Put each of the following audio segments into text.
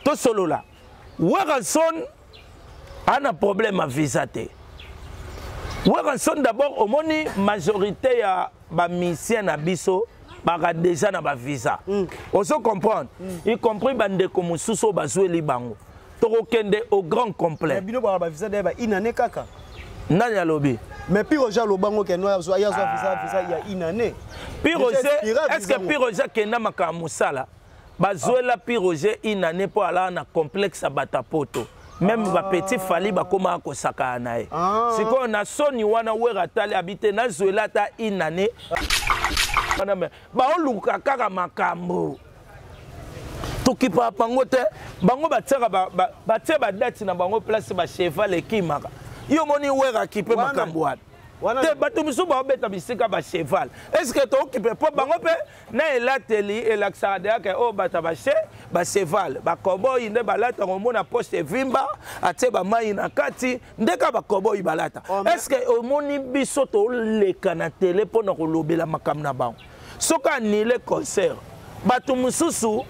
Tosolola. Werrason ana problème ya visa te. Werrason d'abord omoni majorité ya ba musiciens na biso baka déjà na ba visa. Ozo comprendre? Y compris bandeko mosusu oyo bazweli bango. Tokokende au grand complet. Mais bino ba visa d'ailleurs ba une année kaka. Nani alobi? Mais Pi Roger alobango ke no azwa ya visa ya une année. Pi Roger, est-ce que Pi Roger akenda makambo mosala? Bazwela Pi Roger une année mpo alaa na complexe ya bato ya poto. Même ba petit Fally bakoma kosakana na ye. Sikoyo na soni wana Wera atali abi te nazwela ata une année. Wana me baoluka kaka makambo. Tokipa bango te, bango batiaka batie ba date na bango place ba cheval ekimaka. Yo moni Wera akipe makambo wana. Te bato mosusu baobeta bisika ba cheval. Est-ce que tokipe po bango pe na elateli elakisaka deja ke oyo bato ya ba cheval, ba cowboy nde balataka, omona poche evimba, atie ba mai na kati, nde kaka ba cowboy balata. Est-ce que omoni biso toleka na télé mpona kolobela makambo na bango? Soki annulé concert, bato mosusu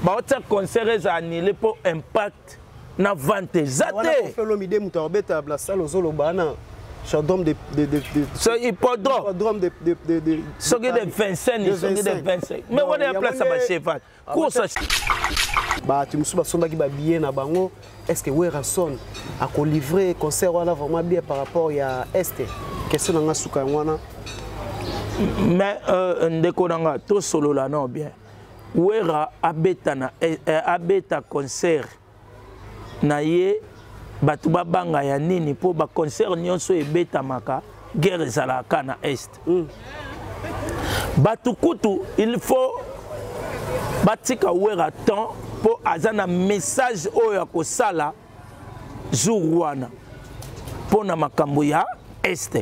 baotia concert eza annulé mpo impact na vente eza te. Wana Koffi Olomide moto akobeta la salle ozoloba wana. Hippodrome de So, hippodrome. Hippodrome de, de, de, de, Soki de 25, De soki de 25. 25. Mais Non, wana ya yango place ya nde ba cheval. Course ya Bato mosusu basombaki ba billet na bango. Est-ce que Werrason a livré concert wana vraiment bien par rapport ya Est? Question na nga suka yango wana. Mais ndeko na nga, tosolola non bien. Wera abeta na abeta concert na ye bato babanga ya nini po ba concert nyonso ebetamaka guerre ezalaka na Est. Bato kutu il faut batika Wera temps po aza na message oyo ya kosala jour wana po na makambo ya Est.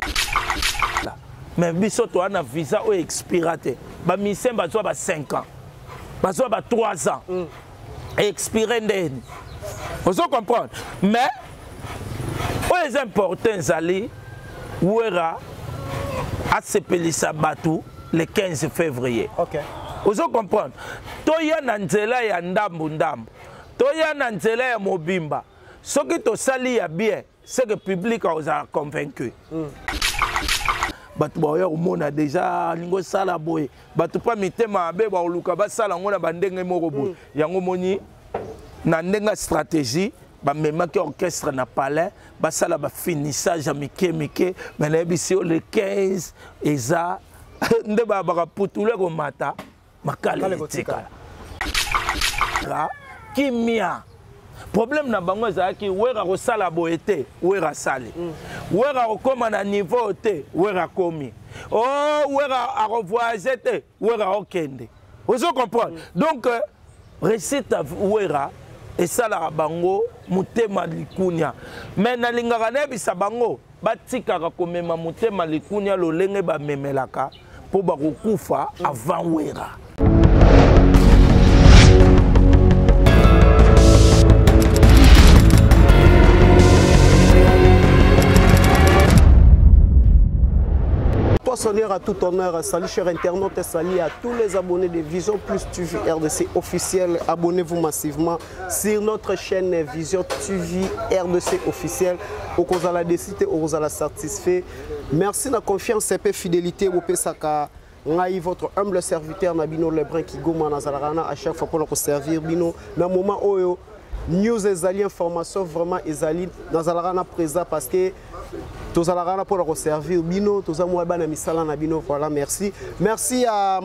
Mais biso toa na visa oyo expira te. Ba musiciens bazwa ba 5 ans, bazwa ba 3 ans. Expiré ndeni. Ozo comprendre? Mais oyo eza important ezali Wera asepelisa bato le 15 février. Ozo comprendre? Toya na nzela ya ndambu ndambu, toya na nzela ya mobimba. Soki tosali ya bien, c'est que public akozala convaincu. Bato baoya komona déjà alingi osala boye, bato pa mitema mabe baoluka basala yango na bandenge moko boye. Yango moni na ndenge ya stratégie bamemaki orchestre na palais, basala ba finissage ya mike mike, mais nayebisi yo le 15 eza nde babaka putulu ekomata makala Makala etikala. ekotikala. Kimia. Problème na bango ezalaki Wera kosala boye te, Wera asali. Wera kokóma na niveau te, Wera akomi. Oh, Wera akovoyage te, Wera okende. Ozo comprendre? Donc, réussite ya Wera esalaka bango motema likunya. Mais nalingaka nayebisa bango batikaka komema motema likunya lolenge bamemelaka mpo bakokufa avant Wera. Seigneur à tout honneur, salut chers internautes, salut à tous les abonnés de Vision Plus TV RDC officiel. Abonnez-vous massivement sur notre chaîne Vision TV RDC officiel. Okozala décidé, okozala satisfait. Merci de la confiance et fidélité au Pesaka. Ngai, votre humble serviteur Nabino Lebrun Kigoma Nazalarana à chaque fois pour nous servir bino. Na moment oyo news ezali information vraiment ezali Nazalarana présent parce que tozalaka pour nous servir bino, toza mwa bana misala na bino. Voilà, merci. Merci à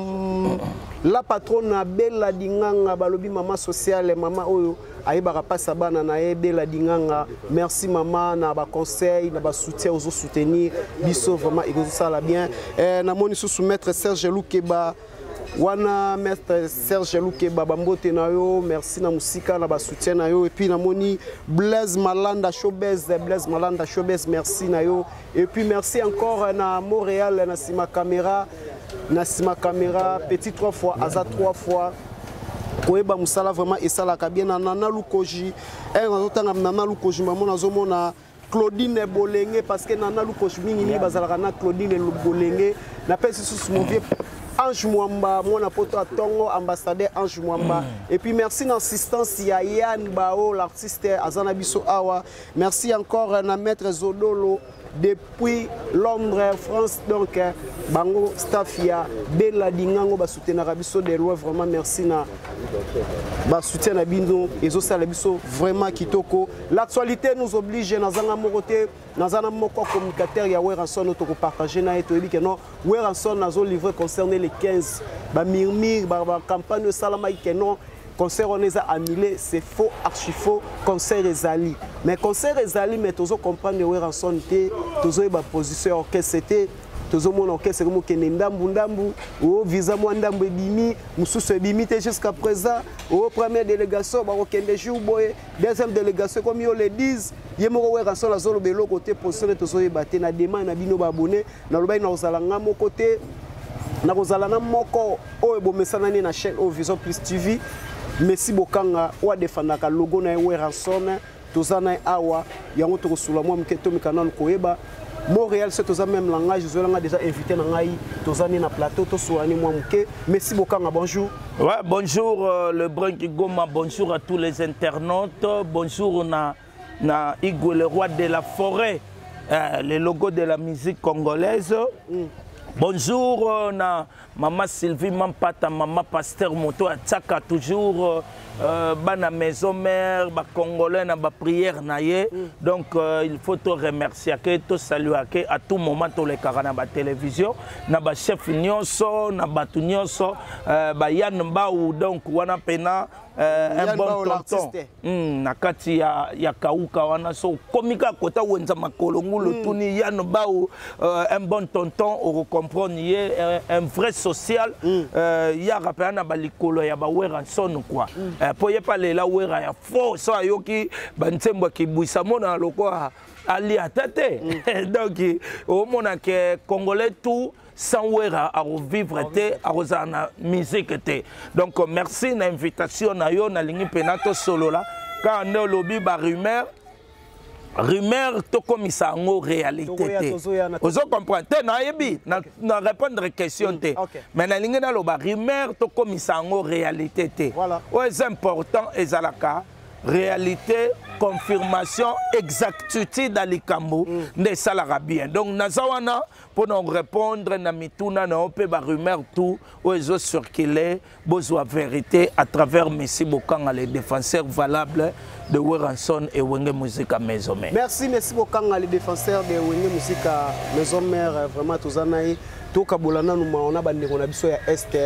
la patronne Bella Dinganga balobi maman sociale, maman oyo ayebaka pasa bana na ye Bella Dinganga. Merci maman na ba conseil, na ba soutien ozo soutenir biso vraiment ekozosala bien. Na moni susu maître Serge Lukeba wana, maître Serge Lukeba bambote na yo, merci na musika na ba soutien na yo. Et puis na moni Blaise Malanda Showbuzz, Blaise Malanda Showbuzz, merci na yo. Et puis merci encore na Montréal na sima caméra, na sima caméra petit 3 fois aza 3 fois koyeba musala vraiment esalaka bien na Nana Lukoji. Nazotanga Nana Lukoji, mama nazomona Claudine Bolenge parce que Nana Lukoji mingi mingi bazalaka na Claudine Bolenge. Na pesi susu mon vieux Ange Mwamba, mwana poto atongo, ambassadeur Ange Mwamba. Et puis merci na assistance ya Yann Bao, l'artiste azana biso awa. Merci encore na maître Zodolo depuis Londres, France. Donc bango staff ya Bella Dingango ba soutenir biso de loin, vraiment merci na ba soutien na bino ezosala biso vraiment kitoko. L'actualité nous oblige, nazanga moko te, nazana moko communicateur ya Werrason to ko partager na ye, toyebi ke non, Werrason nazo livrer concerné les 15, ba murmure, ba campagne esalamaki ke non, concert wana eza annulé, c'est faux, archi faux. Concert ezali, mais concert ezali, mais tozo comprendre Werrason te, tozoyeba position ya orchestre te. Tozomona orchestre mokende ndambu ndambu, o visa mwa ndambu ebimi, mosusu ebimi te jusqu'à présent. O première délégation bakokende jour boye, deuxième délégation ekomi yo le 10. Ye moko Werrason azoloba eloko te, position nde tozoyeba te. Na demande na bino ba abonnés, nalobaki na kozala nga moko te, nakozala na moko oyo bomesanani na chaîne oyo Vision Plus TV, Messi Bokanga, oyo adefendaka logo na ye Werrason. Toza na ye awa, yango tokosula mwa moke, tomeka nanu koyeba Montréal so toza même langage. Ozolanga déjà invité na ngai, toza ni na plateau, tosolani mwa moke. Messi Bokanga, bonjour. Ouais, bonjour le Brun Goma, bonjour à tous les internautes, bonjour na Igwe, le roi de la forêt, le logo de la musique congolaise. Bonjour na Mama Sylvie Mampata, Mama Pasteur Moto Atsaka, toujours bana maison mère, ba congolais na ba prière na ye. Donc il faut te remercier, que te saluer que à tout moment to les na ba télévision, na ba chef nyonso, na batu nyonso, ba Yann Mbau, donc wana pena un Yann bon Bao, tonton. l'artiste. Na kati ya kauka wana so komika kota wenza makolo ngulu tuni Yann Bao, un bon tonton o comprendre ye, un vrai social. Ya rappela na balikolo ya ba Werrason quoi. Po ye pa lela Wera ya faux so ayoki ba nzembo kibwisa mona lokwa ali atate. Donc omona ke congolais tout sans Wera à revivre te, à rozana musique te. Donc merci na invitation na yo, na lingi pena to solo là. Quand on lobi ba rumeur, rumeur to comme ça en réalité Tokoya, te. tozoya na- Ozo comprendre te na yebi na répondre question te. Mais na lingi na loba rumeur to comme ça en réalité te. Voilà. Ouais, c'est important ezalaka réalité, confirmation, exactitude dans likambo nde esalaka bien. Donc naza wana pour nous répondre na mituna na ope ba rumeur tout oyo ezo circuler, bozwa vérité à travers Messi Bokanga, les défenseurs valables de Werrason et Wenge Musica Maison Mère. Merci Messi Bokanga, les défenseurs de Wenge Musica Maison Mère, vraiment tozana ye tokabola nanu maona bandeko na biso ya Est.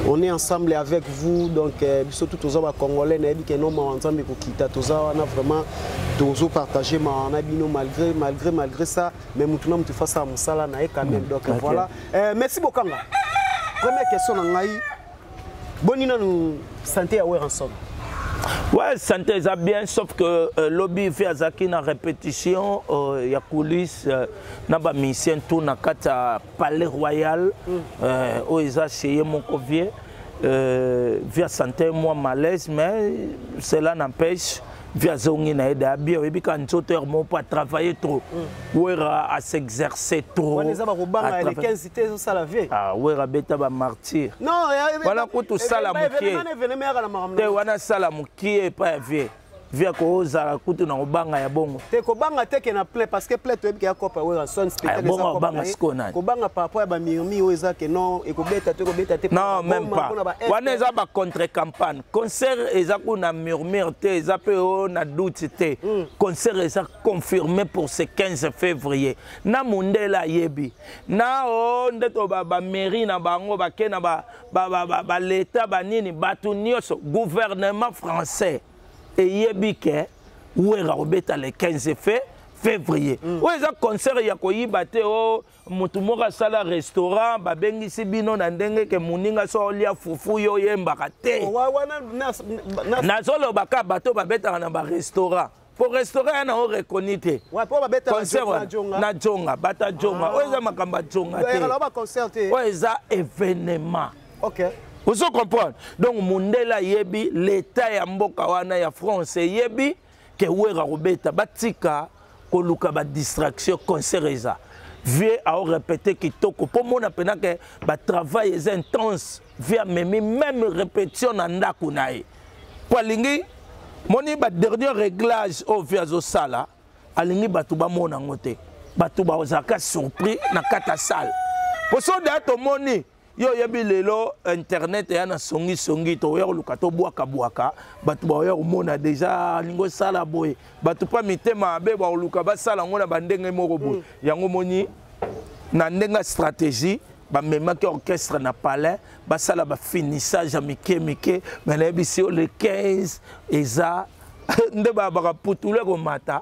On est ensemble avec vous, donc biso tout toza ba congolais na yebi ke non, mawa Nzambe kokita, toza wana vraiment tozo partager mawa na bino malgré ça, mais mutu na mutu face à mosala na ye quand même. Donc voilà. Merci Bokanga. Première question na ngai, boni nanu santé ya Werrason? Ouais, santé ça bien, sauf que lobby fait azaki na répétition, ya coulisses, na ba mission tout na kata palais royal, oyo eza chez ye moko vie, via santé moi malaise, mais cela n'empêche via zongi na ye da bien, oyebi ka nzoto heure moko po travailler trop. Wera a s'exercer trop. Wana eza bakobanga A ya le travailler. 15 te ezosala vie. Ah, Wera beta ba martyr. Non, ya- Wana kutu sala événement, mokie. événement, événement yaka na makambo Te na- wana sala mokie epai ya vie. Vie kozala kutu na kobanga ya bongo. Te kobanga te ke na plein, parce que plein toyebi ke ya kopa Werrason spectacle Ah, bongo eza kopa obanga na ye. sikoyo nani? Kobanga par rapport ya bamirmi oyo eza ke non, ekobeta te, ekobeta te. Non, Mpona même ba pas. Goma, mpona ba Est. Wana eza ba contre campagne. Concert eza kuna murmure te, eza pe oyo na doute te. Concert eza confirmé pour ce 15 février. Na mondele ayebi. Na o nde to ba mairie na bango bake na ba l'état ba nini bato nyonso, gouvernement français eyebi ke Wera obeta le 15 février. Oyo eza concert ya koyiba te, o motu moko asala restaurant babengisi bino na ndenge ke moninga so olia fufu yo oyembaka te. Oh, wana Nazoloba kaka bato babetaka na barestaurant, po restaurant ya na o reconnu te. Ouais, po babetaka Concert na wana, jonga. Na jonga, bata jonga. Oyo eza makambo ya jonga te. Ezala ba concert te. Oyo eza événement. Ozo comprendre? Donc mondele ayebi, l'état ya mboka wana ya France eyebi ke Wera kobeta, batika koluka ba distraction, concert eza. Vieux aorépété kitoko mpo mona mpena ke batravail eza intense. Vieux amemi même répétition na ndako na ye mpo alingi moni badernier réglage oyo vieux azosala, alingi bato bamona yango te, bato bazalaka surpris na kati ya salle. Mpo so deya tomoni yo, oyebi lelo internet eya na songisongi, toya koluka tobwakabwaka, bato baoya komona deja alingi osala boye, bato mpa mitema mabe bakoluka basala yango na bandenge moko boye. Yango moni na ndenge ya stratégie, bamemaki orchestre na palais, basala bafinissage ya mike mike. Me nayebisi yo, le 15 eza nde babaka putulu ekomata,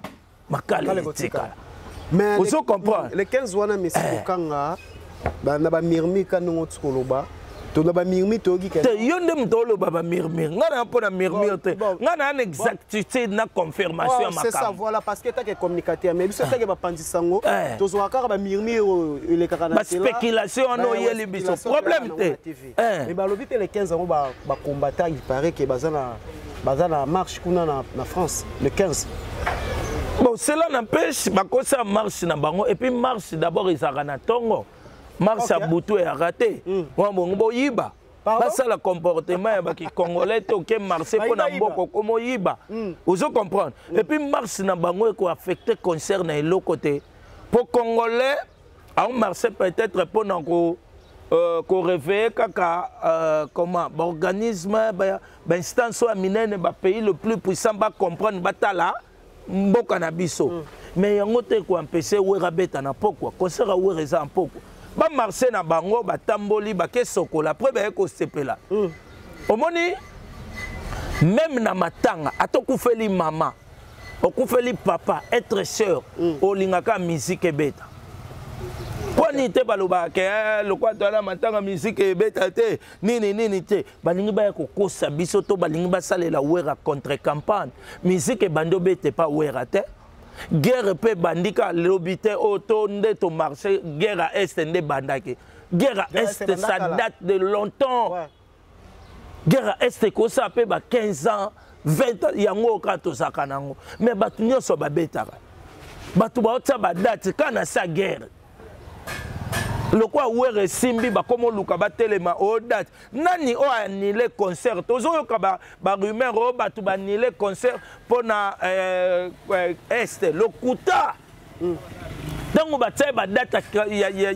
makala etikala. Mais ozo comprendre? Le 15 wana, mesi kokanga na bamirmi ka ndenge oti koloba to na bamirmi toyoki. Te, yo nde moto oloba bamirmire, ngai na mpo na murmure te, ngai na na exactitude na confirmation ya makambo. C'est ça, voilà, parce que take communicateur, mais biso take bapanzisa yango, tozwaka kaka bamirmire oyo elekaka na baspéculation wana oyeli biso problème te. Mais balobi mpe le 15 yango, bacombattant, il paraît ke baza na marche kuna na France le 15. Bon, cela n'empêche bakosala marche na bango. Et puis marche d'abord ezalaka na ntongo, marche ya butu eyaka te. Wana bongo boyiba, basala comportement ya bakicongolais te. Oke marche mpo na mboka, okoma oyiba, ozo comprendre? Et puis marche na bango ekoaffecte concert na eloko te, mpo Congolais aomarche peut-être mpona ko koréveille kaka comment baorganisme, bainstance oyo ya minene, bapays le plus puissant bacomprendre, batala mboka na biso. Mais yango te koempêche Wera beta na pokwa. Concert ya Wera eza na pokwa. Bamarche na bango, batamboli, bake sokola, après baye kosepela. Omoni, même na matanga, ata okufeli mama, okufeli papa, être sœur, olingaka musique ebeta. Mpo nini te balobaka ke lokwa toala matanga, musique ebeta te, nini nini te? Balingi baya kokosa biso to balingi basalela Wera contre campagne. Musique ebandi obeta epa Wera te. Guerre mpe ebandi kaka lobi te oyo to nde tomarche. Guerre ya Est nde ebandaki? Guerre ya Est, ça date de longtemps, ouais. Guerre ya Est ekosala mpe ba 15 ans, 20 ans. Yango oyo kaka tozalaka nango, mais bato nyonso babetaka, bato baotia badate kaka na sa guerre. Lokwa Wera esimbi, bakoma oluka batelema oyo date nani oyo anile concert. Tozoyoka barumeur oyo bato banile concert mpo na Est, lokuta. Ntango batia badate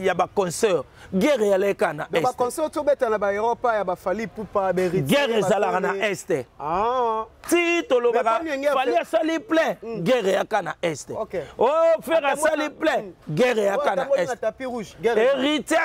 ya baconcert, guerre eyalaki na Est. Baconcert tobeta na baEurope ya baFally Ipupa. Guerre ezalaka na Est. Ti tolobaka Fally asali plein, guerre eyaka na Est. O Ferre asali plein, guerre eyaka na Est. Héritier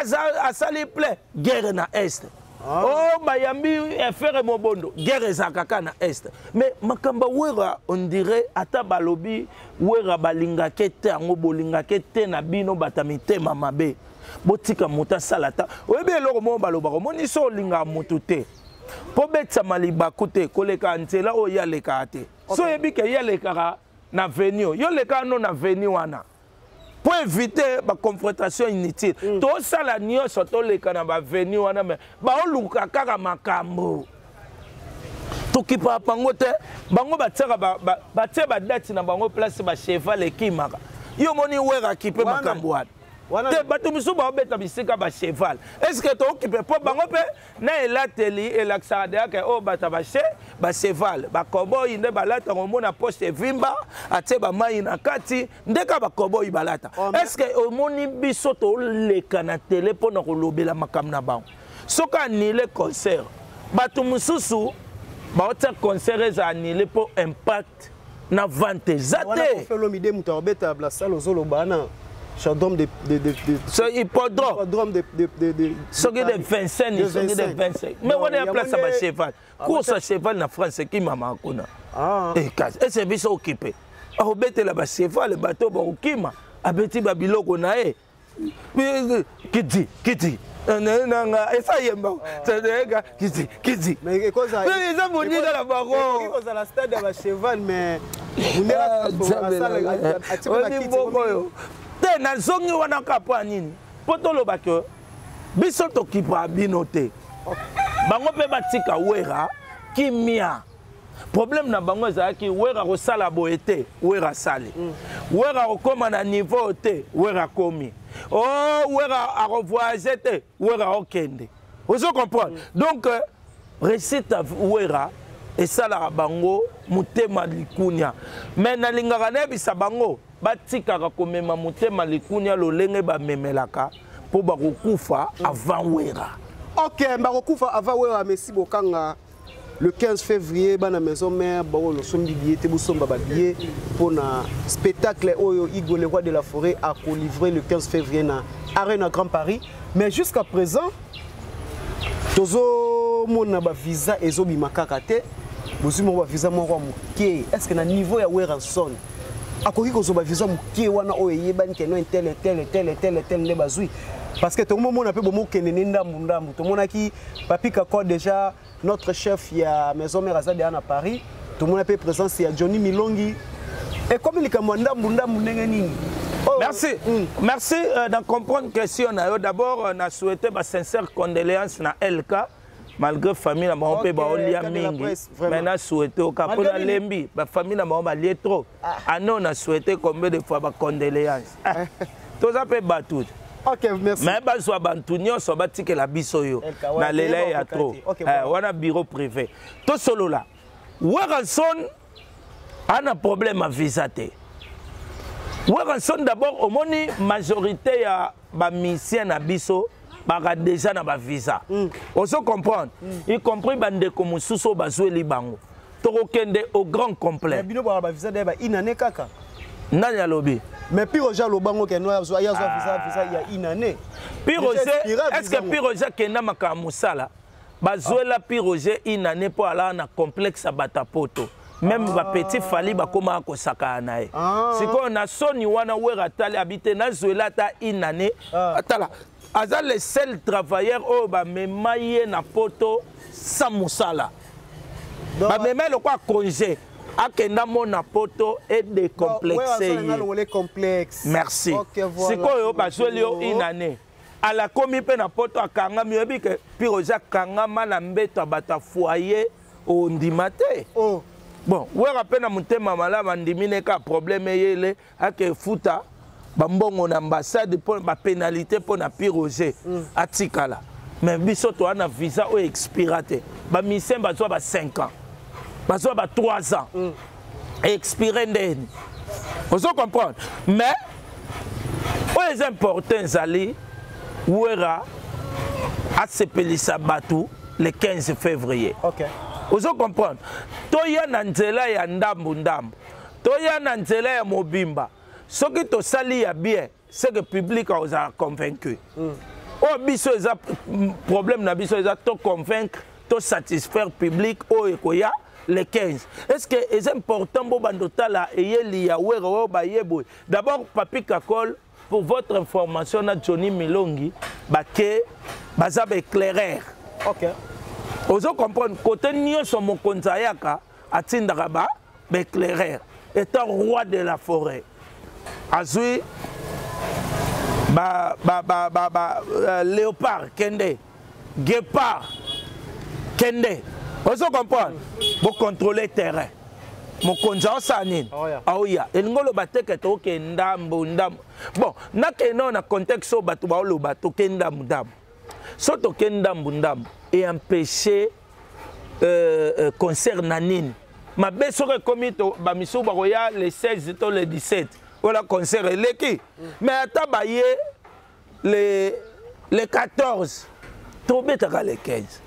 asali plein, guerre na Est. O bayambi Ferre mobondo, guerre ezalaka kaka na Est. Mais makambo Wera, on dirait ata balobi Wera balingake te, yango bolingake te na bino bato ya mitema mabe. Botika moto asala. Ta oyebi eloko moko balobaka, omoni, so olingaka motu te mpo betisama libaku te koleka nzela oyo ye alekaka te. So oyebi ke ye alekaka na avenue, yo lekaka no na avenue wana mpo éviter baconfrontation inutile. Tosala nyonso toleka na baavenue wana, me baoluka kaka makambo. Tokipaka bango te. Bango batiaka, batie badate na bango place bacheval ekimaka. Yo omoni Wera akipe makambo wana te. Bato mosusu baobeta bisika bacheval, est-ce tookipe? Mpo bango mpe na elateli elakisaka deyaka oyo bato ya bache bacheval, bakoboyi nde balataka. Omona poche evimba, atie bamai na kati, nde kaka bakoboyi balata. Est-ce omoni biso toleka na tele mpona kolobela makambo na bango? Soki anile concert, bato mosusu baotia concert eza anile mpo impact na vente eza te. Olomide moto akobeta la salle ozoloba wana, hippodrome de So hippodrome, hippodrome de soki de Vincennes, soki de 25, mais wana ya place ya bacheval, course ya cheval na France ekimama kuna. Ese biso okipe akobetela bacheval, bato bakokima, abeti babiloko na ye, kiti kiti nanga esa yemba kiti kiti, eza moninga na bango. Kozala stade ya bacheval, mais oni mboko oyo te. Nazongi wana kaka mpo ya nini? Mpo toloba ke biso tokipa bino te. Bango mpe batika Wera kimia. Problème na bango ezalaki Wera kosala boye te, Wera asali. Wera kokóma na niveau te, Wera akomi. O oh, Wera akovoyage te, Wera okende. Ozo comprendre? Donc réussite ya Wera esalaka bango motema likunia. Mais nalingaka nayebisa bango batikaka komema motema likunia lolenge bamemelaka, mpo bakokufa avant Wera. Ok, bakokufa avant Wera. Messi Bokanga, le 15 février, bana Maison Mère, bango losombi billet te, bosomba babillet mpona spectacle oyo Igo le roi de la forêt akolivrer le 15 février na Arena Grand Paris. Mais jusqu'à présent tozomona bavisa ezobima kaka te. Bozwi moko bavisa moko ya moke. Est ce que na niveau ya Werrason akoki kozwa bavisa moke wana oyo eyebani que non, tel, tel, tel, tel, tel nde bazwi? Parce que tokomomona mpe bomokende ne ndambu ndambu. Tomonaki Papi Kako, déjà notre chef ya Maison Mère, aza deya na Paris. Tomona mpe présence ya Johnny Milongi. Ekomi likambo ya ndambu ndambu ndenge nini? Oh, merci. Merci d'en comprendre question na yo. D'abord, na souhaité ba sincère condoléances na LK, malgré famille na bango mpe baolia mingi, mais na souhaité oka mpo na lembi bafamille na bango balie trop. Ano na souhaité combien de fois bacondoléance? Toza mpe bato. Ok, merci. Mais bazwa bantu nyonso batikela biso yo na lela ya trop. Wana bureau privé. Tosolola. Werrason ana problème ya visa te. Werrason d'abord, omoni majorité ya bamusicien na biso baka déjà na bavisa. Ozo comprendre? Y compris bandeko mosusu oyo bazweli bango. Tokokende au grand complet. Bino baka bavisa de ba inane kaka. Nani alobi? Mais Pi Roger alobango que no azwa visa ya inane. Pi Roger, est-ce que Pi Roger akenda makambo mosala? Bazwela Pi Roger inane mpo alaa na complexe ya bato ya poto. Même bapetit Fally bakomaka kosakana na ye. Sikoyo na soni wana, Wera atali abi te, nazwela ata inane. Atala, aza le seul travailleur oyo bamema ye na poto sans mosala. Bamema ye lokwa congé, akenda mona poto edécomplexe ye. Merci. Sikoyo bazweli yo inane, alakomi mpe na poto, akangami. Oyebi que Pi Roger akangama na mbeto ya bato ya foyer, ondima te. Oh. Bon, Wera mpe na motema malamu andimi ne ka problème eyele, ake futa bambongo na ambassade mpo bapénalité mpo na Pi Roger atikala. Mais biso toza na visa oyo expira te. Bamusicien bazwa ba 5 ans, bazwa ba 3 ans, expire ndeni? Ozo comprendre? Mais oyo eza important ezali Wera asepelisa bato le 15 février. Ozo comprendre? Toya na nzela ya ndambu ndambu, toya na nzela ya mobimba. Soki tosali ya bien, c'est que public akozala convaincu. Oyo biso eza problème na biso eza to convaincre, to satisfaire public oyo ekoya le 15. Est ce que eza important bobanda otala eyeli ya Wera oyo baye boye? D'abord, Papi Kakol, pour votre information, na Johnny Milongi bake, baza baéclaireur. Ozo comprendre? Côté nyonso mokonzi ayaka, atindaka ba baéclaireur. Étant roi de la forêt, azwi ba, ba, ba, ba, ba léopard kende, guépard kende. Ozo comprendre? Bocontrôler terrain, mokonzi aosala nini? Aoya. Elingi oloba te que toke ndambo ndambo. Bon, nakende oyo na contexte oyo bato baoloba toke ndambo ndambo. So toke ndambo ndambo eempêche concert na nini mabe? Soki ekomi bamisusu bakoya le 16 to le 17, wala concert eleki. Mais ata baye le 14, tobetaka le 15.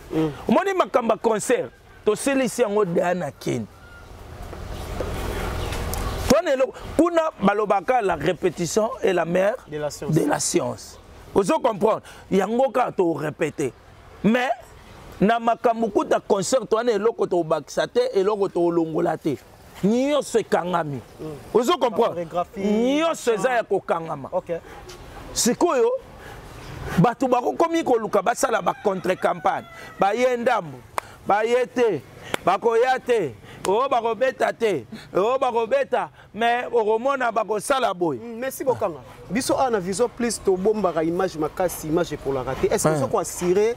Omoni makambo ya concert, tosilisi yango deya na Kini. Twana eloko kuna balobaka: la répétition est la mère de la science. De la science. Ozo comprendre? Yango kaka torépété. Mais na makambo kuta concert wana, eloko tobakisa te, eloko tolongola te, nyonso ekangami. Ozo comprendre? Nyonso eza ya kokangama. Sikoyo bato bakokomi koluka basala bacontre campagne, baye ndambo, baye te, bakoya te, oyo bakobeta te, oyo bakobeta, mais okomona bakosala boye. Merci Bokanga. Biso awa na Vision Plus, tobombaka image makasi, image epolaka te. Est ce que soki assuré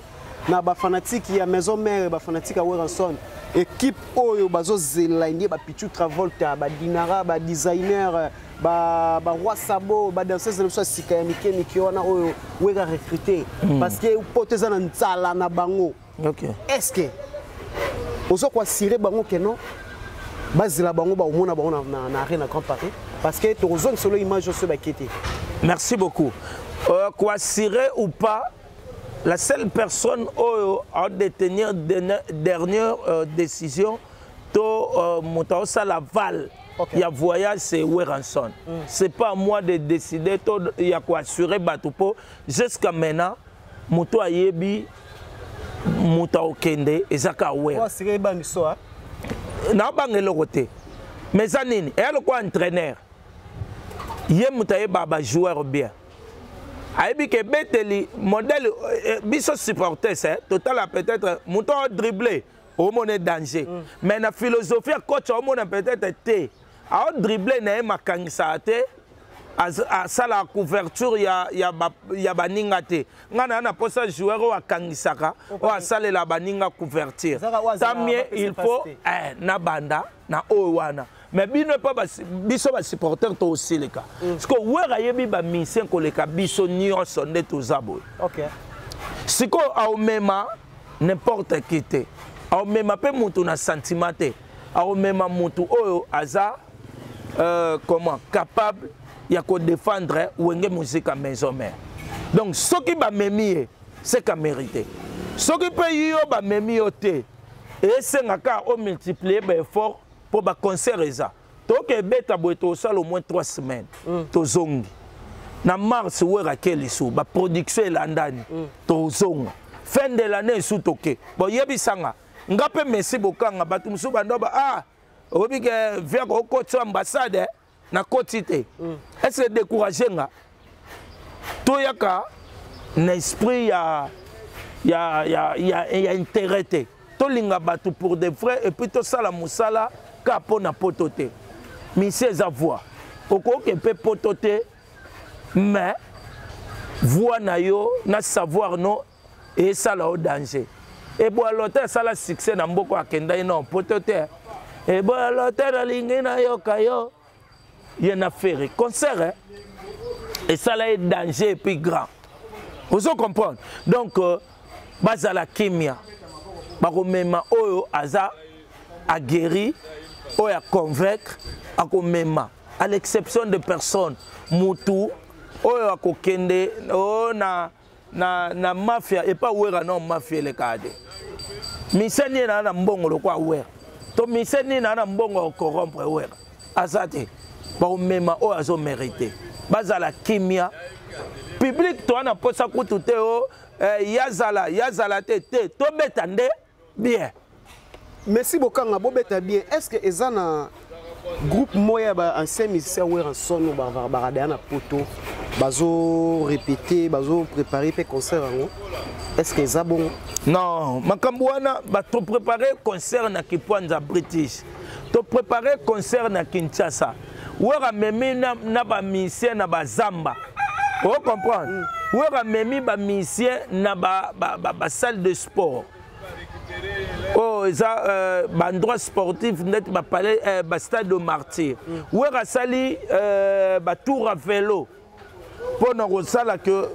Na bafanatique ya Maison Mère, bafanatique ya Werrason, équipe oyo bazozela nde bapichu Travolta, badinara, badesigner, baroi sabo, badanseuse na biso ya sika ya mike mike wana oyo Wera recruté, parce que poto eza na nzala na bango. Est ce que ozo koassurer bango ke non, bazela bango, baomona bango na Arena Grand Paris? Parce que tokozongi solo image oso bake te. Merci beaucoup. Koassurer ou pas, la seule personne oyo aodétenir dernière décision to moto aosala val ya voyage, c'est Werrason. C'est pas à moi de décider to ya koassurer bato, mpo jusqu'à maintenant moto ayebi moto akokende eza kaka Wera. Assurer bangiso. Naobanga eloko te, mais eza nini, eya lokola entraîneur, ye moto ayebaka bajoueur bien, ayebi ke ebeteli modèle. Biso supporters, totala peut-être moto aodrible, omona danger, mais na philosophie ya coach omona peut-être te aodrible na ye, makangisaka te, asalaka couverture ya baninga te. Ngai na mposa joueur oyo akangisaka, oyo asalela baninga couverture. Tamie il faut nabanda na oyo wana, mais bino epa biso basupporter tosilika, parce que Wera ayebi bamusicien koleka biso nyonso nde toza boye. Sikoyo aomema n'importe qui te, aomema mpe motu na sentiment te, aomema motu oyo aza comment, capable ya kodéfendre Wenge Musica Maison Mère. Donc soki bamemi ye, c'est ka mérité. Soki mpe yo bamemi yo te, esengaka omultiplie baeffort, mpo baconcert eza toke ebeta boye, tosala au moins 3 semaines, tozongi na mars. Wera ake lisusu, baproduction elandani, tozonga fin de l'année esu toke. Bon, yebisanga nga mpe Messi bokanga bato mosusu bando ba ah, oyebi ke via kokotisa ambassade, nakoti te. Est ce que découragé nga? Toyaka na esprit ya intérêt te, tolinga bato pour de vrai, et puis tosala mosala ka mpo na poto te. Misi eza voix, okoki mpe poto te, mais voix na yo na savoir no esala yo danger. Eboyalo te, asala succès na mboka, akendaki na poto te. Eboyalo te, nalingi nayoka yo ye na Ferre concert esala ye danger et puis grand. Ozo comprendre? Donc bazala kimia, bakomema oyo aza aguerri, oyo aconvaincre, akomema, à l'exception de personne. Mutu oyo akokende oyo na mafia epa Wera, no mafia elekaka te. Mise nini naa na mbongo lokwa Wera, to mise nini naa na mbongo ya kocorrompre Wera? Aza te. Bakomema oyo azomérite. Bazala kimia, public toa na mposa kutu te o yazala yazala te te, tobeta nde bien. Merci Bokanga. Bobeta bien, est ce que eza na groupe moko ya baancien musicien Werrason bakadaya na poto, bazo répéter, bazo préparer mpe concert yango? Est ce que eza bongo? Non, makambo wana, batopréparé concert na Kipwanza British, topréparé concert na Kinshasa. Wera amemi na bamusicien na bazamba, ocomprendre? Wera amemi bamusicien na basalle ba de sport oyo eza baendroit sportif neti bapalais, bastade de martyr. Wera asali batour à vélo mpona kosala ke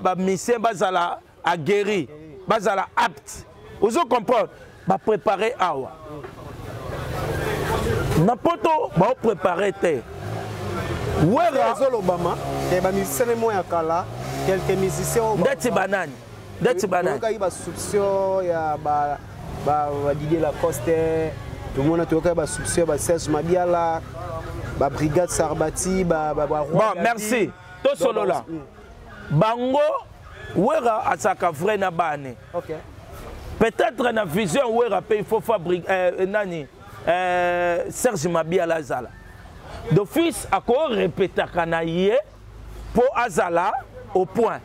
bamusicien bazala aguerri, bazala apte. Ozo comprendre? Bapréparé awa na poto, baopréparé te. Wera ezolobama ke bamusicien mo ya kala, quelques musiciens. Ndeti banani? Ndeti banani? Toyokaki basoupçon ya badidier Lacoste, tomona, toyokaki basoupçon ya baserge Mabiala, babrigade Sarbati. Bon, merci. Tosolola bango. Wera azalaka vrai na bane. Peut-être na vision Wera mpe il faut fabrique nani, Serge Mabiala azala d'office, akorepetaka na ye mpo azala au point.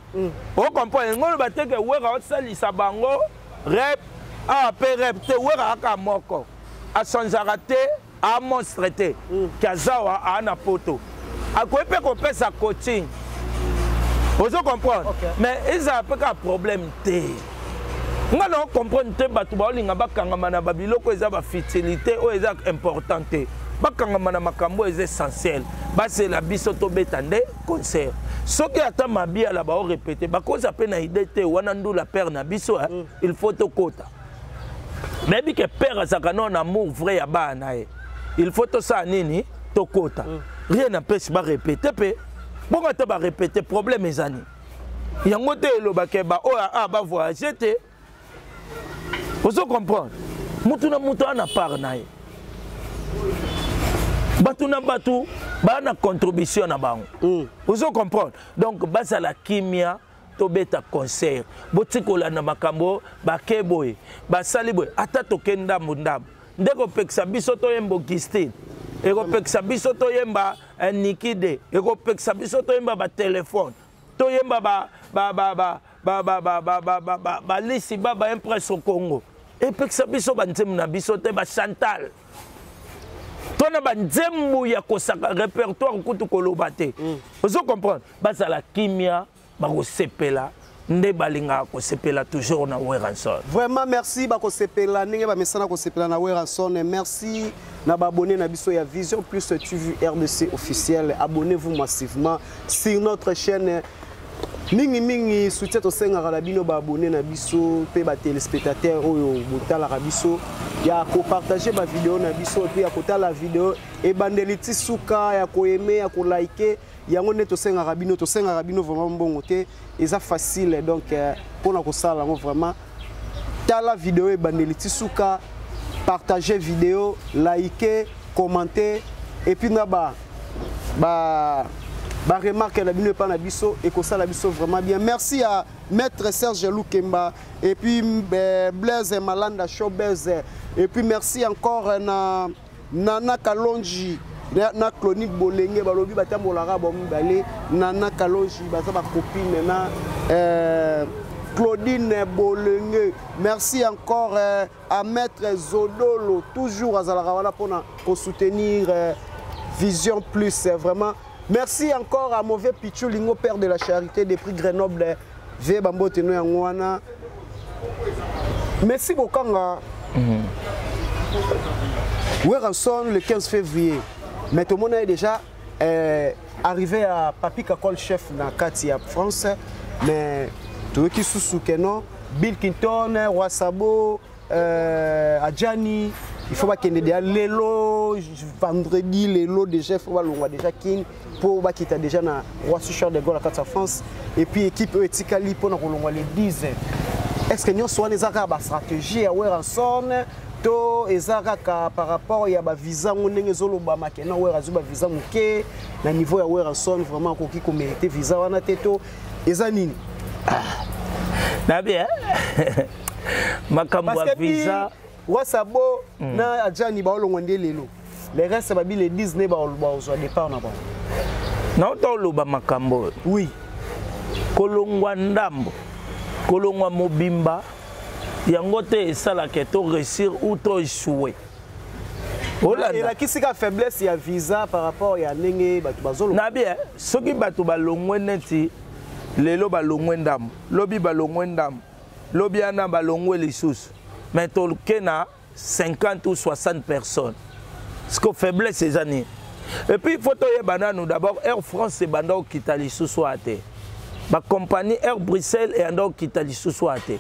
Ocomprendre ngo? Oloba te ke Wera osalisa bango rep awa mpe rep te. Wera aka moko achangeaka te, amonstre te. Ke aza wa aa na poto, akoki mpe kopesa coaching. Ozo comprendre? Okay. Mais ezala mpe kaka problème te. Nga na comprendre te, bato baolinga bakangama na babiloko eza bafutilité oyo eza important te. Bakangama na makambo oyo eza essentiel. Basela biso tobeta nde concert. Soki ata Mabiala baorépéter, bakoza mpe na idée te wana ndula père na biso, hein? Il faut tokota. Nayebi ke père azalaka nano na amour vrai ya bana na ye. Il faut tosala nini? Tokota. Rien n'empêche barépéter mpe bongo. Ata barépéter, problème eza nini? Yango te elobake baoyo a bavoyage te. Ozo comprendre? Mutu na mutu aza na part na ye, bato na bato baa na contribution na bango. Ozo comprendre? Donc bazala kimia, tobeta concert. Botikolanda makambo bake boye, basali boye. Ata toke ndambu ndambu nde kopekisa biso toyemba Augustine, ekopekisa biso toyemba Nikide, ekopekisa biso toyemba batelefone, toyemba balisi ba baimpresse au Congo, epekisa biso banzembo na biso te. Bachantal to na banzembo ya kosaka répertoire kutu koloba te. Ozo comprendre? Bazala kimia, bakosepela nde balingaka kosepela toujours na Werrason. Vraiment merci. Bakosepela ndenge bamesana kosepela na Werrason. Merci na baabonné na biso ya Vision Plus TV RDC officiel. Abonnez-vous massivement sur notre chaîne. Mingimingi soutien tosengaka na bino baabonné na biso mpe batéléspectateur oyo botalaka biso, ya kopartager bavideo na biso mpe ya kotala video ebandeli ti suka, ya koaimer, ya koliker. Yango nde tosengaka bino. Tosengaka bino vraiment mbongo te, eza facile. Donc mpona kosala yango, vraiment tala video ebandeli ti suka, partager vidéo, liker, commenter et puis na ba remarque na bino epa na biso, ekosala biso vraiment bien. Merci à maître Serge Lukemba et puis Blaise Malanda Showbez. Et puis merci encore na Nana Kalonji na Clonique Bolenge. Balobi batambolaka bo mibale. Nana Kalonji baza bacopine na Claudine Bolenge. Merci encore à maître Zodolo, toujours azalaka wana mpona kosoutenir Vision Plus. Vraiment merci encore à Mauvais Pichu Lingo, père de la charité depuis Grenoble. Vie bambote no yango wana. Merci bokanga. Werrason le 15 février, mais tout le monde est déjà arrivé à Papi Kakol chef na kati ya France. Mais toyoki susu ke non, Bill Clinton, Roi Sabo, Adjani, il faut bakende déjà lelo vendredi. Lelo déjà il faut balongwa déjà Kin mpo bakita déjà na Roissy Charles de Gaulle na kati ya France. Et puis équipe oyo etikali mpona kolongwa le 10, est ce que nyonso wana eza kaka bastratégie ya Werrason to eza kaka par rapport ya bavisa ngo ndenge ezolobama ke na Wera azwi bavisa moke na niveau ya Werrason, vraiment akoki komérite visa wana te, to eza nini? Nabi makambo ya visa. Wasabo na Adjani baolongwa nde lelo, le reste babi le 10 nde bazwa départ na bango. Nauta oloba makambo oyo. Kolongwa ndambo, kolongwa mobimba, yango te esalaka to réussir ou to échouer. Elakisi ka faiblesse ya visa par rapport ya ndenge bato bazoloba. Na bien, soki bato balongwe neti lelo balongwe ndambo, lobi balongwe ndambo, lobi wana balongwe lisusu, mais toke na 50 ou 60 personnes, ce faiblesse eza nini? Et puis il faut toyeba nanu d'abord, Air France ebanda okita lisusu aya te, bacompagnie Air Bruxelles eyanda okita lisusu aya te.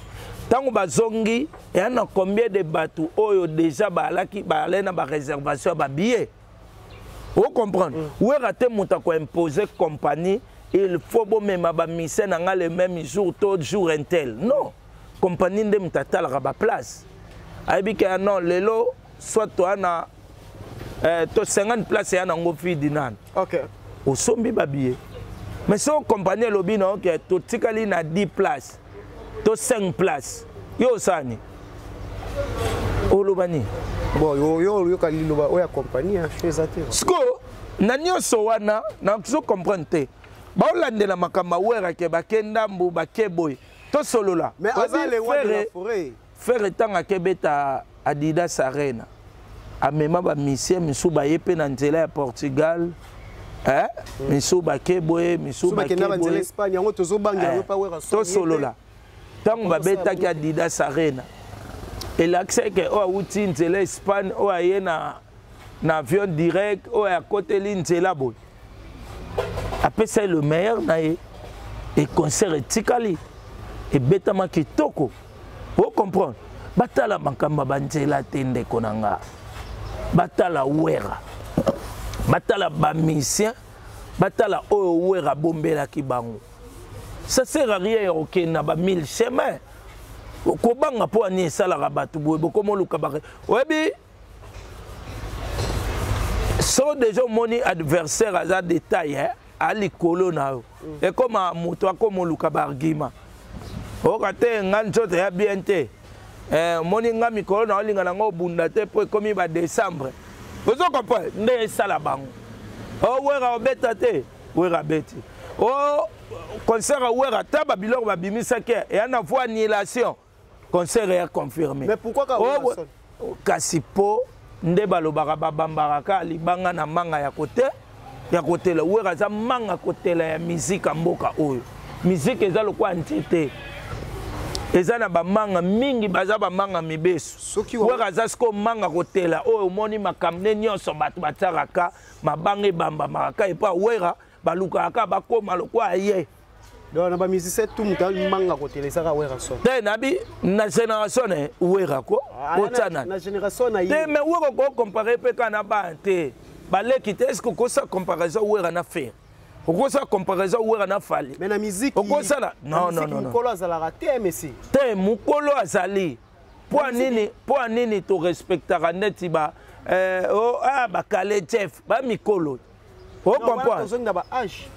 Ntango bazongi, eya na combien de bato oyo déjà baalaki baale na baréservation ya babillet? Ocomprendre? Wera te moto akoimpose compagnie: il faut bomema bamise na nga le même jour to jour intel. Non, compagnie nde moto atalaka baplace, ayebi ke non, lelo soit toya na to 50 place eya nango vide nani. Osombi babillet, mais so compagnie elobi na oke totikali na 10 place to 5 place, yo osala nini? Oloba nini? Bon, yo oyoka liloba oyo ya compagnie eza te. Sikoyo na nyonso wana nazo comprendre te, baolandela makambo awerake, bake ndambu, bake boye, tosolola. Mais aza le roi de la forêt. Ferre, ntango akebeta Adidas Arena, amema bamusicien misusu baye mpe na nzela ya Portugal. Eh? Misu bake boye, misu bake boye. Espagne yango tozobangela yango pa Werrason. Tosolola. Ntango babetaki Adidas Arena, elakisaki ke oyo awuti nzela Espagne, oyo aye na avion direct, oyo akoteli nzela boye, apesa ye le meilleur na ye, e concert etikali ebetama kitoko. Ocomprendre? Batala makambo ya banzela te, ndeko na nga. Batala Wera, batala bamusicien, batala oyo Wera abombelaki bango. Ça sert à rien ya kokende na ba mille chemin. Kobanga mpo ani esalaka bato boye, bokoma oluka ba oyebi so déjà omoni adversaire aza détail, eh? Alikolo na yo, ekoma moto akoma oluka baargument. Oyoka te, nga nzoto ya bien te, omoni nga mikolo na olinga nango obunda te mpo ekomi badécembre. Ozo comprendre nde esala bango. O Wera obeta te, Wera abeti o concert ya Wera, ata babiloko babimisaki eya na voie annulation, concert eya confirmé. Mais pourquoi ka Werrason? Kasi mpo nde balobaka, babambaka kaka libanga na manga ya kote ya kotela. Wera aza manga kotela ya miziki ya mboka oyo. Miziki eza lokola nzete, eza na bamanga mingi, baza bamanga mibesu. Wera aza sikoyo manga kotela oyo. Omoni makambo nde nyonso bato batiakaka mabanga, ebambamaka ka epa Wera, balukaka kaka bakóma lokola ye. Donc na bamusicien tout, moto amanga kotela ezaka Werrason? Te, nabi na génération na ye, Wera ko otya nani? Na génération na ye. Te, mais Wera kocompare mpe kaka na bana te, baleki te. Est ce que okosala comparaison Wera na Ferre? Okosala comparaison Wera na Fally? Mais na musique Okosala? Non, non, non. Mokolo azalaka te, messi. Te, mokolo azali. Mpo ya nini? Mpo ya nini torespectaka neti ba oh, ah, bakale chef, bamikolo, ocomprendre? Tozongi na ba âge.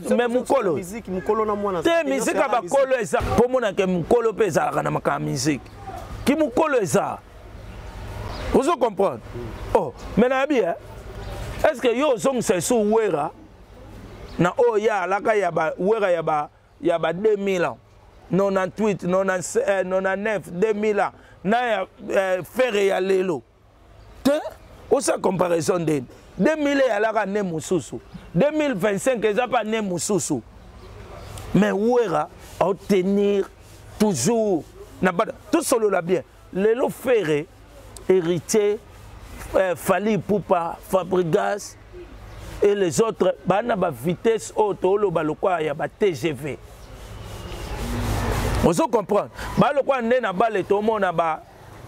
Mais mokolo musique, mokolo na mwana. Te, musique ya bakolo eza mpo monake mokolo mpe ezalaka na makambo ya musique ki mokolo eza, ozo comprendre? Oh, mais nayebi, est ce que yo ozongisa esu Wera na oyo ya alaka ya ba Wera ya ba 2000 ans, 98, 97, 99, 2000 ans na ya Ferre ya lelo te? Osala comparaison ndeni? 2000 eyalaka nde mosusu, 2025 eza mpa nde mosusu. Mais Wera aotenir toujours na bana. Tosolola bien, lelo Ferre, Héritier, Fally Ipupa, Fabregas et les autres baa na bavitesse oyo tooloba lokola ya ba TGV, ozo comprendre? Baa lokola nde na bale tomona ba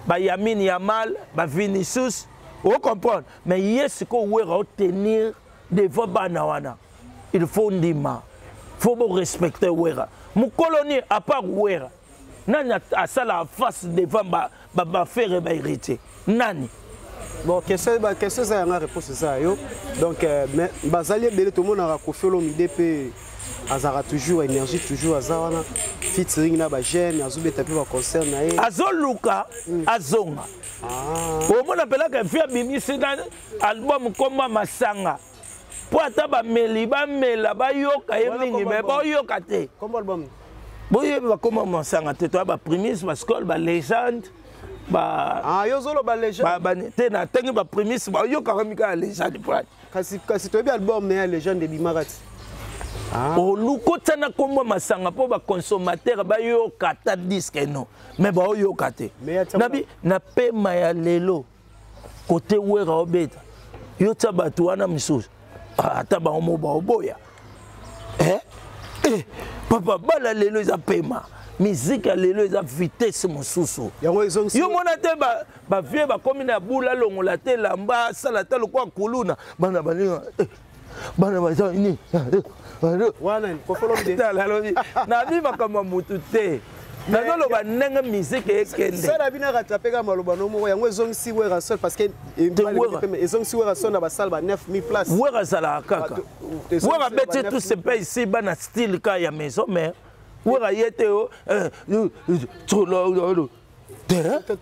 bayamine Yamal, bavinicius, ocomprendre? Mais ye sikoyo Wera otenir devant bana wana, il faut ndima, faut borespecte Wera. Mokolo ni à part Wera, nani asala face devant baFerre, bahéritier? Nani? Bon, question eza yanga, réponse eza yo. Donc mais bazali ebele. Tomonaka Koffi Olomide mpe azalaka toujours énergie, toujours aza wana, featuring na bajeune, azobeta mpe baconcert na ye. Azoluka azonga. Omona mpelaka efi abimisi na album komba masanga mpo ata bameli bamela bayoka ye mingi, me baoyoka te. Kombo album? Boyebi bakoma masanga te, toya baprimise, baskole, balégende. Ah, yo ozoloba légende. Te, na ntangi baprimise bayokaka mika ya légende po. Kasi toyebi album na ya légende ebimaka ti. Oluka otia na nkombo masanga mpo baconsommateur bayoka ata disque no, mais baoyoka te. Nabi na pema ya lelo kote Wera obeta, yo tia bato wana misusu, ata bango mo baoboya. Eh? Eh, papa, bala lelo eza pema, miziki ya lelo eza vitesse mosusu. Yo mona te, bavie bakomi na bula, longola te lamba, asala ta lokola kuluna, bana balinga eh, bana baza nini? Alobi nabi makambo ya mutu te, nazoloba ndenge miziki ekende. Sala bino rattrape kaka maloba no moko. Yango ezongisi Werrason, parce que ezongisi Werrason na basale ba 9000 place. Wera azalaka kaka Wera, beti tout se paye ici bana, style ka ya maison mère. Wera ye te o te.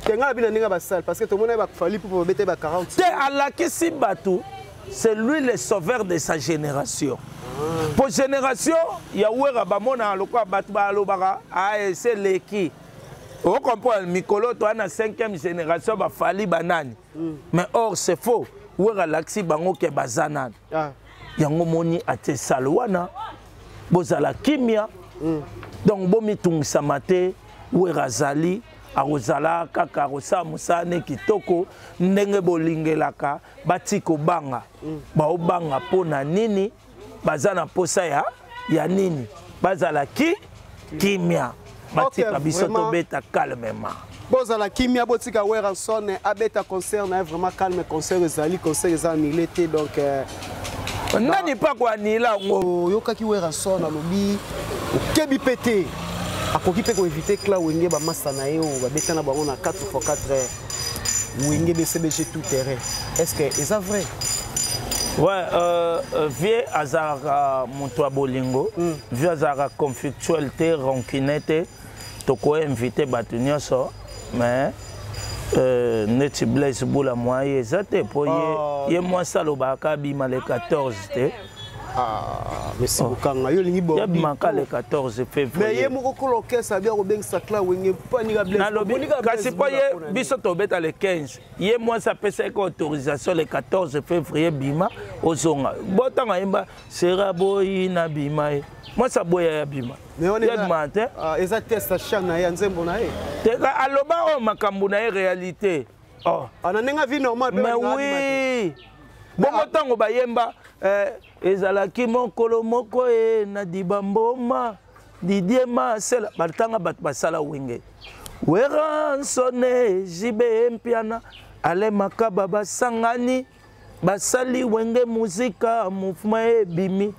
Tenga na bino ndenge basale, parce que tomoni baFally mpo babete ba 40. Te, alakisi bato, c'est lui le sauveur de sa génération. Po génération ya Wera bamonaka lokola bato balobaka aese eleki, ocomprendre? Mikolo toa na 5e génération, baFally, banani, mais or c'est faux. Wera alakisi bango ke baza nani. Yango moni atie salle wana, bozala kimia. Donc bomitungisama te, Wera azali, akozala kaka, akosala mosala ne kitoko ndenge bolingelaka. Bati kobanga, baobanga mpo na nini? Baza na posa ya nini? Bazala ki kimia, batika biso tobeta calmement. Bozala kimia, botika Werrason abeta concert na ye vraiment calme. Concert ezali, concert eza annulé te, donc Nani mpe akoanila yango? Oyokaki Werrason alobi okebi mpe te, akoki mpe koéviter clan Wenge, bamasa na ye oyo babeta na bango na 4x4 Wenge BCBG tout terrain. Est ce que eza vrai? Ouais, vieux azalaka moto ya bolingo. Vieux azalaka conflictuel te, rancune te. Tokoinvite bato nyonso, mais neti Blaise Bula mwa ye eza te, mpo ye, Oh. ye mwasi alobaka abima le 14 te. Ah, mais bokanga yo olingi. Ye abimaka le 14 Mais février. ye moko kolo orchestre abi akobengisa clan Wenge mpanika. Nalobi kasi mpo ye, biso tobeta le 15, ye mwasi apesaki autorisation le 14 février, bima ozonga. Bo ntango ayemba sera boyi na bima, ye mwasi aboya ya bima, ye abima te. Eza test chan na ye ya nzembo na ye. Te, aloba oyo makambo na ye, réalité, oh. Ah, na ndenge vie normale mpe Mais balingaka bima te. Oui, bongo ntango bayemba ezalaki mokolo moko e na dibamboma Didier Masela, batanga bato basala Wenge, Werrason, JB Mpiana, Ale Makaba, basangani basali Wenge Muzika, mouvement ebimi.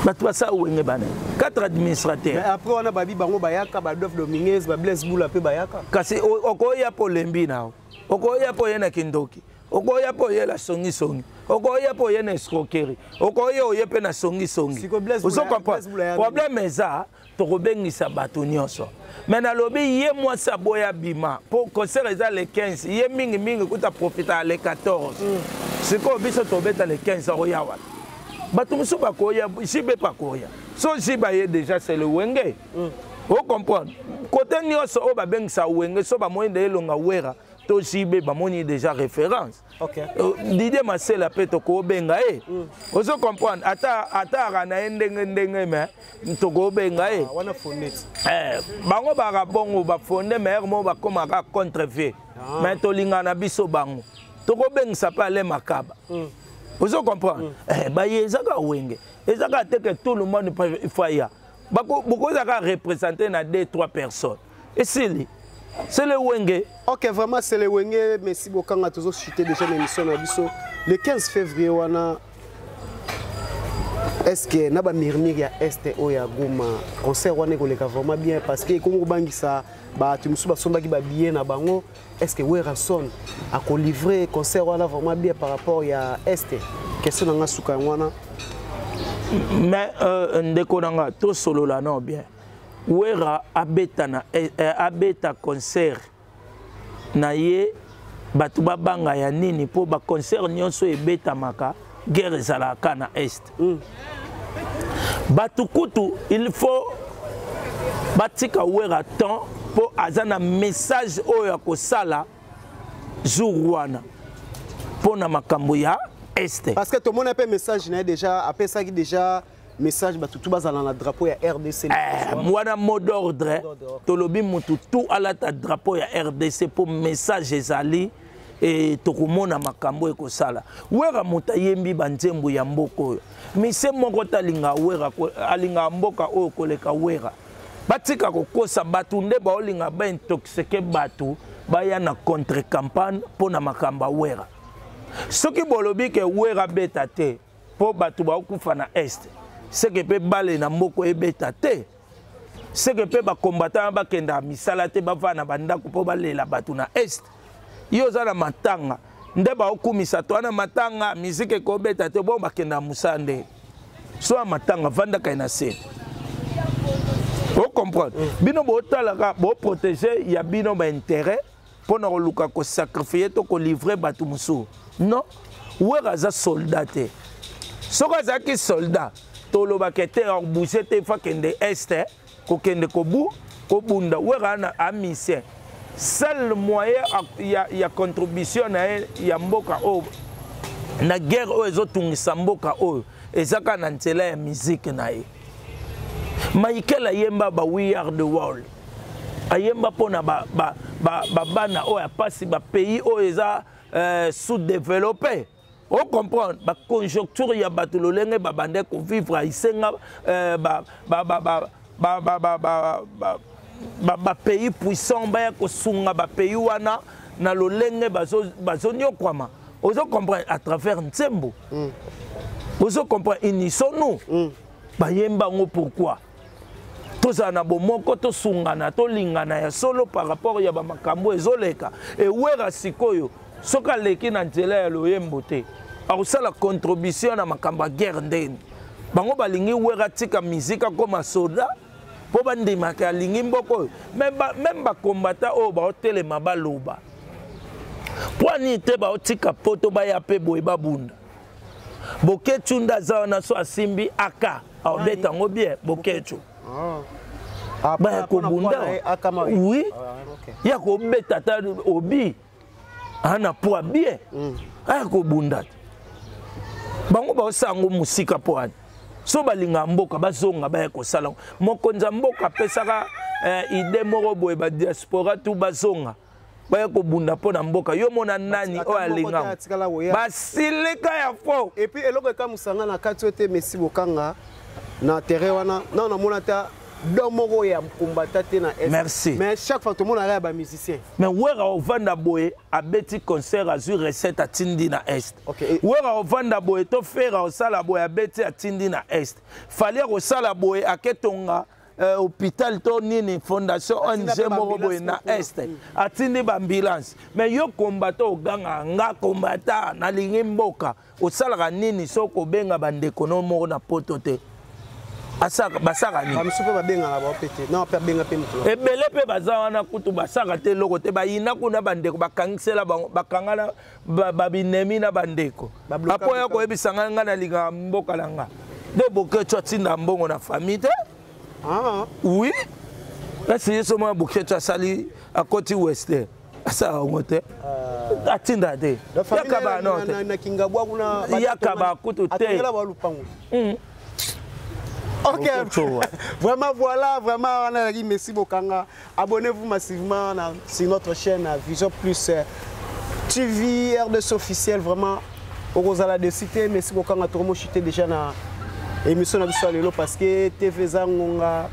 Bato basala Wenge bana quatre administrateurs. Mais après wana babi bango bayaka, Badolphe Dominguez, Bablaise Bula mpe bayaka. Kasi okoya mpo olembi na yo, okoya mpo oye na kindoki, okoya mpo oyela songisongi, okoya mpo oye na escroquerie, okoya oye mpe na songisongi. Siko Blaise Ozo Bula- comprendre? Blaise Bula ya Problème eza tokobengisa bato nyonso, mais nalobi ye mwasi aboya bima mpo concert eza le 15, ye mingimingi kuta profita le 14. Sikoyo biso tobeta le 15, akoya wana, bato mosusu bakoya, JB mpe akoya. So JB aye déjà, c'est le Wenge. Ocomprendre? Côté nyonso oyo babengisa Wenge, so bamoni nde elonga Wera to JB, bamoni déjà référence. Didier Masela mpe tokobenga ye. Ozo comprendre? Ata aka na ye ndenge ndenge, mais tokobenga ye. Ah, wana foneti. Bango baka bongo bafonde maire moko bakomaka contre vieux. Mais tolingana na biso bango, tokobengisa mpe Ale Makaba. Ozo comprendre? Baye ezaka Wenge, ezaka te que tout le monde il faut aya. Bokozaka représenter na deux trois personnes, esili, c'est le Wenge. Ok, vraiment c'est le Wenge. Merci bokanga, tozochuter déjà na émission na biso. Le 15 février wana, est ce que na bamurmure ya Est oyo ya Goma, concert wana ekoleka vraiment bien? Parce que ekomi kobangisa bato mosusu basombaki babillet na bango. Est ce que Werrason akolivre concert wana vraiment bien par rapport ya Est? Question na nga suka yango wana. Mais ndeko na nga, tosolola nao bien. Wera abeta na abeta concert na ye, bato babanga ya nini? Mpo baconcert nyonso ebetamaka, guerre ezalaka na Est. Bato kutu il faut batika Wera temps, mpo aza na message oyo ya kosala jour wana mpo na makambo ya Est. Parce que tomona mpe message na ye déjà, apesaki déjà message, bato tu bazala na drapeau ya RDC. Wana mot d'ordre. Mot d'ordre, ok. Tolobi mutu tu alata drapeau ya RDC mpo message ezali e tokomona makambo ekosala. Wera moto ayembi banzembo ya mboka oyo, mise moko te alingaka Wera, alingaka mboka oyo koleka Wera. Batika kokosa bato, nde baolinga baintoxiquer bato, baya na contre campagne mpo na makambo ya Wera. Soki bolobi ke Wera beta te mpo bato baokufa na Est, seke mpe bale na mboka ebeta te, seke mpe bakombata bakendaka misala te, bavanda na bandako mpo balela bato na Est. Yo oza na matanga nde baokumisa to wana matanga, miziki ekobeta te, bon, bakendaka mosala nde so ya matanga, vandaka ye na se. Ocomprendre? Bino botalaka boprotéger ya bino baintérêt mpo na koluka kosacrifier to kolivrer bato mosusu. Non, Wera aza soldat te. Soki azalaki soldat, tolobaka te abouge te, fa kende Est, kokende kobu kobunda. Wera ana amusicien, seul moyen ya contribution na ye ya mboka oyo. Na guerre oyo ezotungisa mboka oyo, eza kaka na nzela ya miziki na ye. Michael ayemba ba "We Are the World", ayemba mpona babana ba oyo ya pasi, bapays oyo eza sous-développé. Ocomprendre baconjoncture ya bato, lolenge babande kovivre, esenga bapays puissant baya kosunga bapays wana na lolenge bazonyokwama. Ozo comprendre à travers nzembo, ozo comprendre "Unissons-nous". Bayemba yango pourquoi? Tozala na bomoko, tosungana, tolingana ya solo par rapport ya bamakambo ezoleka. Ewera sikoyo, soki aleki na nzela ya loyembo te, akosala contribution na makambo ya guerre ndeni? Bango balingi Wera tika miziki, akóma soda, mpo bandimaka alingi mboka oyo. Même bakombata oyo baotelema, baloba mpo ani te, baotika poto, baya mpe boye babunda. Bokecu nde aza wana, so asimbi aka aobeta yango bien. Bokecu baya kobunda, oui, ya kobeta ata obi ana poa bien, aya kobunda te. Bango baosala yango mosika mpo ani? So balingaka mboka, bazonga, baya kosala. Mokonzi ya mboka apesaka idée moko boye, badiaspora tu bazonga, baya kobunda mpo na mboka. Yo mona nani oyo alinga basilika ya fo? Et puis eloko ekamusanga na kati oyo te, Messi Bokanga na terrain wana, na namona ata don moko ya kombata te na est. Merci. Mais chaque fois tomonaka ya bamusicien. Mais Wera ovanda boye, abeti concert, azwi recette, atindi na est. Wera ovanda boye to Fera osala boye, abeti, atindi na est. Fali akosala boye, aketonga hôpital to nini, fondation, ONG moko boye na est, atindi baambulance. Mais yo kombata, oganga nga kombata, nalingi mboka, osalaka nini? Soki obenga bandeko no moko na poto te, basaka nini? Bamosusu mpe babengaka bao mpe te, na mpe abenga mpe moto. Ebele mpe baza wana kutu basaka te, eloko te. Bayina kuna bandeko, bakangisela bango, bakangana babinemi na bandeko. Apo ya koyebisa ngai, ngai nalingaka mboka na nga nde Bokecu atinda mbongo na famille te. Oui, kasi ye so mwana Bokecu asali, akoti wester, asala yango te, atinda te, yakaba no te, yakaba kutu te. Ok, vraiment, voilà, vraiment, on a dit merci Bokanga. Abonnez-vous massivement sur notre chaîne Vision Plus TV RDC officiel, vraiment. Okozala de cité, merci Bokanga, tout le chuté déjà na émission na biso lelo parce que TV Zangonga,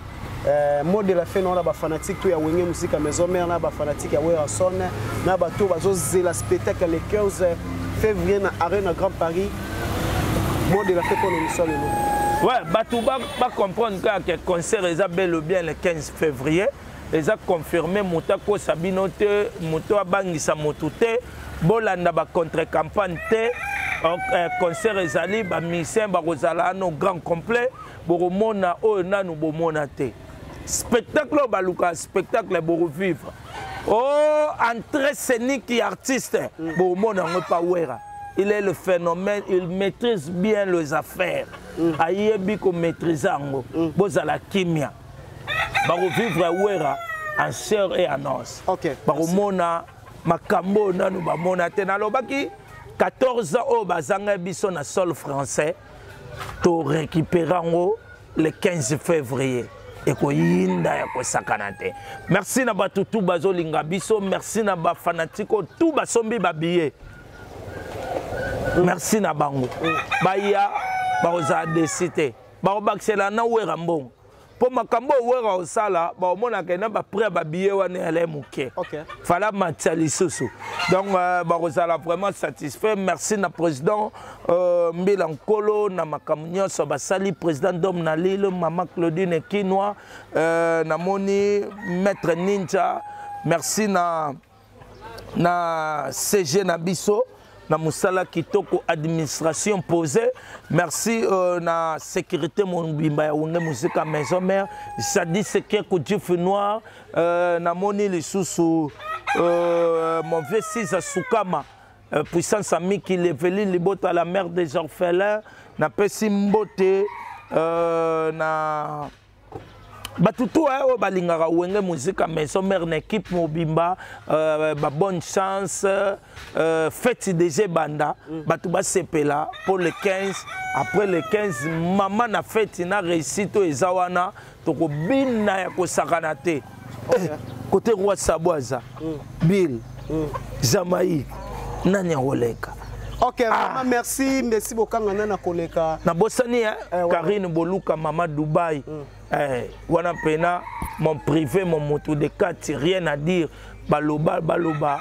mot de la fin na ba fanatique tout ya Wenge Musique Maison Mère, na ba fanatique ya Werrason, na bato bazo zela spectacle le 15 février na Arena Grand Paris. Mot de la fin pour l'émission lelo. Ouais, bato bacomprendre kaka ke concert eza bel ou bien le 15 février, eza confirmé. Moto akosa bino te, moto abangisa motu te, bolanda bacontre campagne te. Concert ezali, bamusicien bakozala ano grand complet, bokomona oyo nanu bomona te. Spectacle oyo balukaka, spectacle bokovivre o entrée scénique ya artiste, bokomona yango epa Wera. Il est le phénomène, il maîtrise bien les affaires, ayebi komaîtrise yango. Bozala kimia, bakovivre Wera en chair et en os. Bakomona makambo oyo nanu bamona te. Nalobaki 14 ans oyo bazanga biso na sol français, torécupérer yango le 15 février, ekoyinda ya kosakana te. Merci na bato tu bazolinga biso, merci na bafanatike oyo tu basombi babillet, merci na bango. Baya, bakozala déçus te, bakobakisela na Wera mbongo mpo makambo oyo Wera osala, baomonaka na baprix ya babillet wana yala moke. Fala matia lisusu. Donc bakozala vraiment satisfait. Merci na président Mbila Nkolo na makambo nyonso basali, président Dom na Lille, mama Claudine Kinwa, namoni maître Ninja. Merci na CG na biso na mosala kitoko, administration posée. Merci na sécurité mobimba ya Wenge Musica Maison Mère, jadi sekeku jif noir. Namoni lisusu mon vieux Sisa Sukama, puissance amiki leveli libota, la mère des orphelins. Napesi mbote na Bato tu oyo balingaka Wenge Musica Maison Mère na équipe mobimba, ba bonne chance, fête déjà banda, bato basepela pour le 15. Après le 15, mama na fête na réussite oyo eza wana, tokobina ya kosakana te. Côté roi Sabo aza, Bill, Jamaïque, nani akoleka? Ok, vraiment merci, merci Bokanga na koleka. Nabosani, Karine Boluka, mama Dubai. Wana pena mon privé, mon moto de kati, rien à dire. Baloba baloba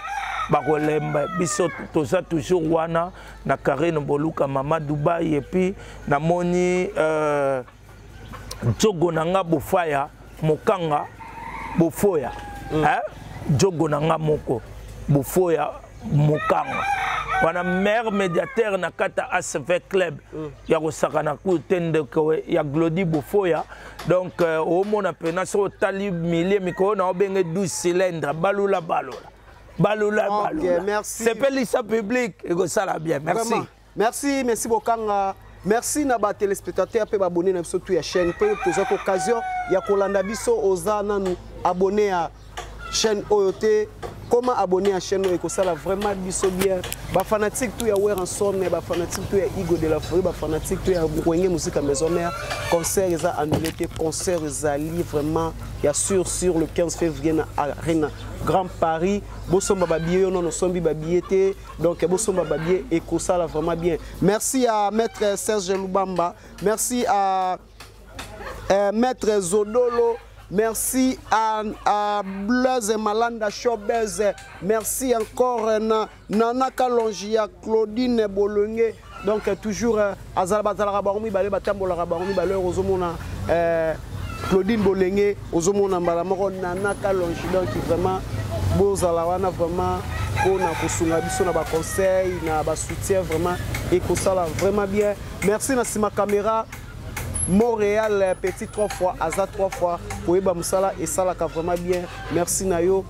bakolemba, biso toza toujours wana na Karine Boluka, mama Dubai. Et puis namoni jogo na nga Bofaya Mokanga Bofoya, hein? Jogo na nga moko Bofoya Mokanga wana, maire médiateur na kati ya ACV Club, ya kosakana ku te, ndeko ya Glodi Bofoya. Donc omona mpena soki otali milie mikolo na obenge 12 cylindre, balula balula balula. Balula. Merci. Sepelisa public, ekosala bien. Merci. Vraiment. Merci, merci Bokanga. Merci na ba téléspectateurs pe ba abonné na biso tout ya chaîne. Pe tozwaki occasion ya kolanda biso, oza nanu abonné ya chaîne oyo te, comment abonné à chaîne oyo, ekosala vraiment biso bien. Ba fanatique tout ya Werrason, ba fanatique tout ya Igo de la Forêt, ba fanatique tout ya Wenge Musica Maison Mère, concert eza annulé te, concert ezali vraiment ya sûr sur le 15 février na Arena Grand Paris. Bosomba ba billet, yo non osombi ba billet te, donc bosomba ba billet, ekosala vraiment bien. Merci à maître Serge Lubamba, merci à maître Zodolo, merci à Blaise Malanda Chobez, merci encore na Nana Kalongia, Claudine Bolonge. Donc toujours azala bazalaka bango mibale, batambolaka bango mibale. Ozomona Claudine Bolenge, ozomona mbala moko Nana Kalongi. Donc vraiment bozala wana vraiment mpona kosunga biso na baconseil, na basoutien, vraiment ekosala vraiment bien. Merci na nsima caméra Montréal, petit trois fois aza trois fois koyeba mosala esalaka vraiment bien. Merci na yo.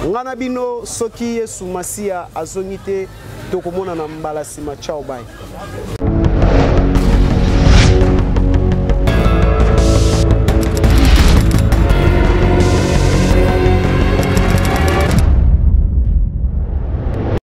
Nga na bino, soki Yesu Masiya azongi te, tokomona na mbala nsima. Ciao, bye.